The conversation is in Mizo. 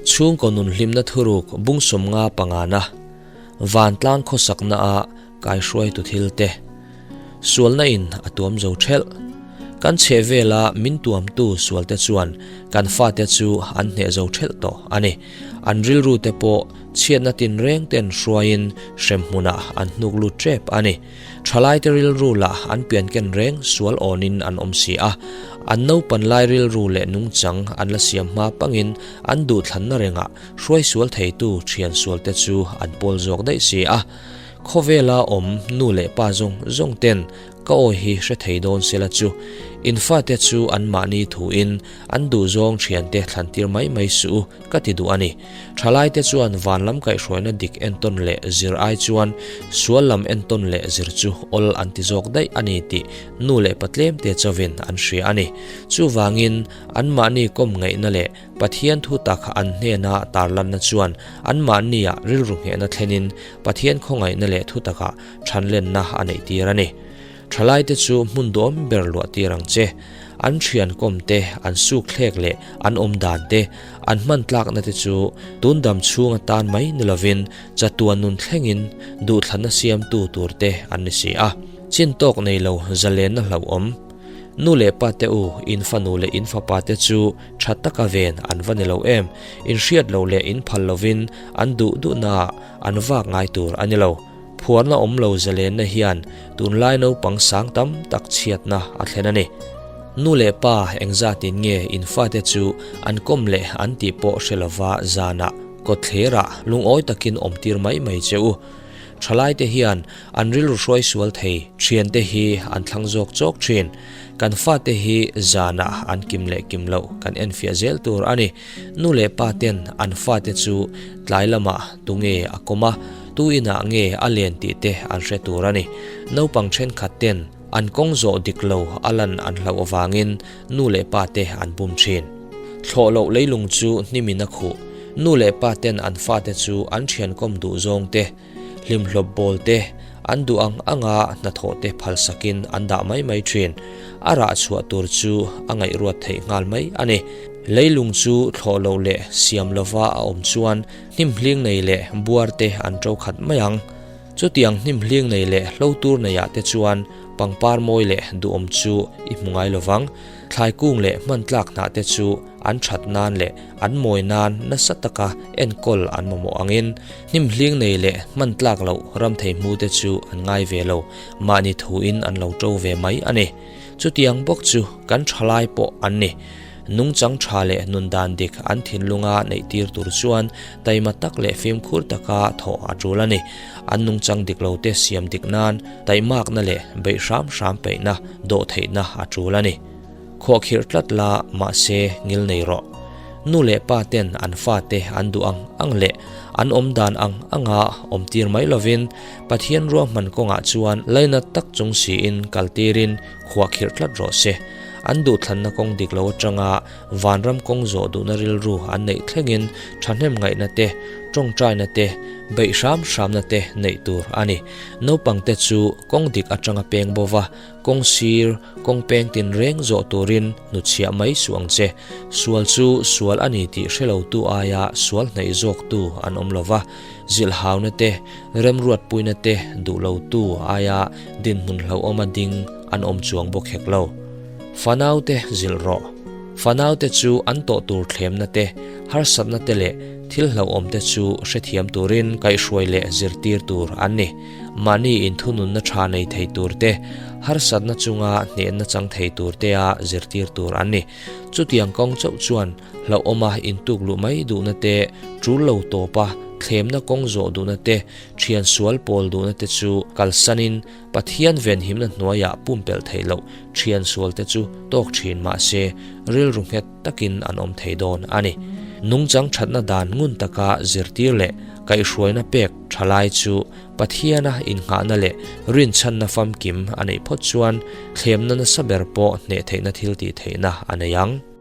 Chhungkaw nun hlimna thuruk bung 50 pangana vantlang khawsakna a kaihruaitu thil te sualna in a tuam zo thelh. Kan chheh vela min tuamtu sualte chuan kan fate chu an hneh zo thelh tawh a ni. An rilru te pawh chhiatna tinreng ten hruaiin hremhmunah an hnuk lut tep a ni. Thalaite rilru lah an pianken reng sual awnin an awm si a. An naupan lai rilru leh nungchang an la siam hma pangin an duhthlanna rengah hruai sual theitu thian sualte chu an pawl zawk daih si a. Khawvela awm nu leh pa zawng zawng ten ka awi hi hre thei dawn sela chu in fate chu an mahni thuin an duhzawng thiante thlantir mai mai suh u ka ti duh a ni. Thalaite chuan van lam kaihhruaina dik entawn leh zir ai chuan sual lam entawn leh zir chu awl an ti zawk daih a ni tih nu leh pa tlemte chauhin an hria a ni. Chuvangin anmahni kawm ngaihna leh Pathian thu tak an hnena tarlanna chuan anmahniah rilru nghehna thlenin Pathian khawngaihna leh thu takah thanlenna a neihtir a ni. Thalaite chu hmun duam ber luah tir ang che. An thian kawm te, an suk thlek leh an awm dan te, an hman tlakna te chu tun dam chhung atan mai ni lovin chatuan nun thlengin duhthlanna siamtu tur te an ni si a. Chin tawk nei lo zalenna hlauhawm. Nu leh pa te u, in fanu leh in fapa te chu tha taka ven an va ni lo em? In hriat loh leh in phal lovin an duh duhnaah an vak ngai tur a ni lo. Phuarna awm lo zalenna hian tunlai naupang sang tam tak chhiatna a thlen a ni. Nu leh pa engzatin nge in fate chu an kawm leh an tih pawh hre lova zanah kawtthlerah lungawi takin awmtir mai mai che u. Thalaite hian an rilru hruai sual thei thiante hi an thlang zawk chawk thin. Kan fate hi zanah an kim leh kim loh kan enfiah zel tur a ni. Nu leh pa ten an fate chu tlai lamah tunge a kawm a, tu inah nge a len tih te an hre tur a ni. Naupang thenkhat ten an kawng zawh dik lo a lan an hlauh avangin nu leh pa te an bum thin. Thlawh loh leilung chu hnimin a khuh. Nu leh pa ten an fate chu an thiankawm duh zawng te, hlimhlawp bawl te, an duh ang anga hnathawh te phalsakin an dah mai mai thin. A rah chhuah tur chu a ngaihruat theih nghal mai a ni. Leilung chu thlawh loh leh siam lova a awm chuan hnim hling nei leh buar te an to khat mai ang. Chutiang hnim hling nei leh hlo tur neiah te chuan pangpar mawi leh duhawm chu i hmu ngai lovang. Thlai kung leh hman tlak hnah te chu an that nan leh an mawi nan nasa taka enkawl an mamawh angin hnim hling nei leh hman tlak loh ram thei hmu te chu an ngai ve lo, mahni thuin an lo to ve mai a ni. Chutiang bawk chu kan thalai pawh an ni. Nungchang tha leh nun dan dik an thinlunga neih tir tur chuan taima tak leh fimkhur taka thawh a tul a ni. An nungchang dik lo te siam dik nan taihmakna leh beih hram hram peihna dawh theihna a tul a ni. Khuahkhirh tlat la mahse ngil nei rawh. Nu leh pa ten an fate an duh ang ang leh an awm dan ang anga awm tir mai lovin Pathian ruahman kawngah chuan lainat tak chung siin kal tirin khuahkhirh tlat rawh se. An duhthlanna kawng dik lo atanga vanram kawng zawh duhna rilru an neih thlengin thahnem ngaihna te, tawngtaina te, beih hram hramna te neih tur a ni. Naupangte chu kawng dik atanga peng bova Kawng sir, kawng peng tin reng zawh turin hnuchhiah mai suh ang che. Sual chu sual a ni tih hre lotu aia sual hnaih zawktu an awm lo va, zilhhauna te, remruatpuina te duh lotu aia dinhmun hlauhawma ding an awm chuang bawk hek lo. Fanaute zilh rawh. Fanaute chu an tawh tur thlemna te, harsatna te leh thil hlauhawm te chu hrethiam turin kaihhruai leh zirtir tur an ni. Mahni inthununna tha nei thei tur te, harsatna chunga hnehna chang thei tur tea zirtir tur an ni. Chutiang kawng chauh chuan hlauhawma intuk luh mai duhna te, tul lo tawpa thlemna kawng zawh duhna te, thian sual pawl duhna te chu kalsanin Pathian venhimna hnuaiah pumpelh theih loh thian sual te chu tawk thin mahse rilru nghet takin an awm thei dawn a ni. Nungchang thatna dan ngun taka zirtir leh kaihhruaina pek thalai chu Pathiana innghahna leh rinchhanna famkim a neih phawt chuan thlemna nasa ber pawh hneh theihna thil tih theihna a nei ang.